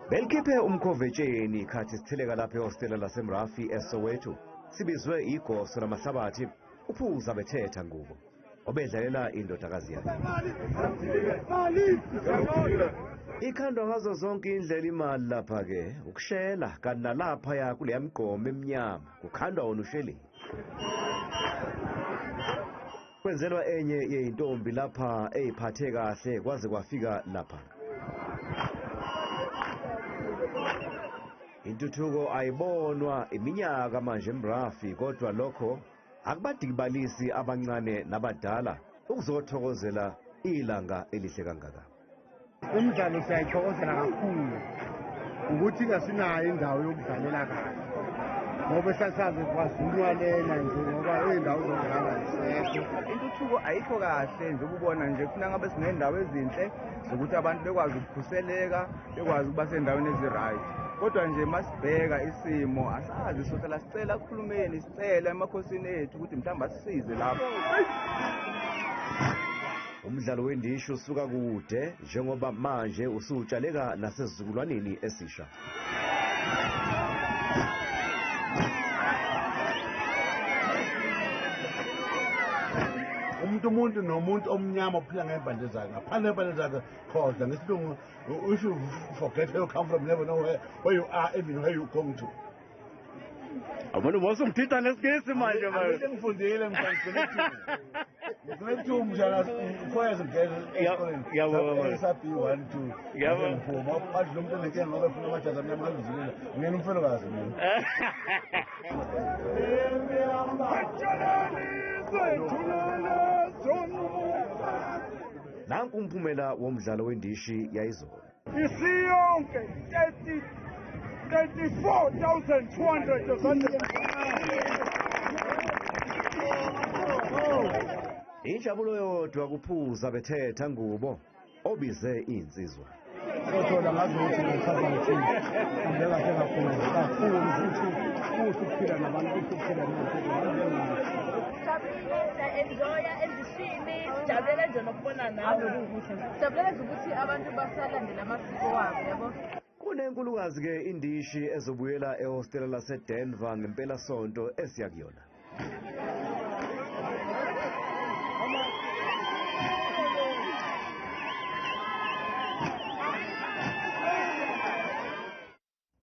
Belikhiphe umkhovetsheni khathi sitheleka lapha ehostela laseMrafi eSoweto. Sibizwe igoso lamahlabathi uphuza bethetha ngubo obedlalela indodakazi yakhe. Ikhandwa ngazo zonke indlela imali lapha ke ukushela kanti nalapha ya kuleya migqomo emnyama kukhandwa wona usheleni. Kwenzelwa enye yeyintombi lapha eyiphathe kahle kwaze kwafika lapha. Intuthuko ayibonwa iminyaka manje eMrafi, kodwa lokho akubadikibalisi abancane nabadala ukuzothokozela ilanga elihle kangaka. Umdlalo siyayithokozela kakhulu ukuthi kasinayo indawo yokudlalela kahle, ngoba sasaze kwazunywa lena nje ngoba iy'ndawo zokudlala zisekho. Intuthuko ayikho kahle nje ukubona nje kufuna ngabe siney'ndawo ezinhle zokuthi abantu bekwazi ukukhuseleka, bekwazi ukuba sendaweni ezi-right. Kodwa nje masibheka isimo asazi, sohlala sicela kuhulumeni, sicela emakhosini ethu ukuthi mhlawumbe asisize lapho. Umdlalo wendishi usuka kude njengoba manje usutshaleka nasesizukulwaneni esisha. Umuntu nomuntu omnyama uphila ngey'mpande zakhe, ngaphandle kwey'mpande zakhe khohlwa ngesilungu. If you forget where you come from, never know where you are, even where you going to. Abantu bosungithitha ngesingisi manje manje. Ngifundile mfana. Ngifundile mshana four ngene esikoleni. Ngiyabonga. SAB 1 2. Ngiyabonga. Ngiphuma adlula umuntu enenkinga ngoba efuna amajazi amnyama ngazizilile. Ngena umfelokazi mina. Nanku umphumela womdlalo wendishi yayizolo. Isiyonke 34,200. Injabulo yodwa kuphuza bethetha ngubo obize insizwa. Sothola ngazi ukuthi ngichaza ngithini. Hambe kahle kakhulu kakhulu futhi kuhle ukuphila nabantu, kuhle ukuphila nabantu. Sijabulile, siya-enjoya endishini, sijabulela nje nokubona nawe. Sijabulela nje ukuthi abantu basalandela amasiko wabo, yabo. Kunenkulukazi ke indishi ezobuyela ehostela laseDenver ngempelasonto esiya kuyona.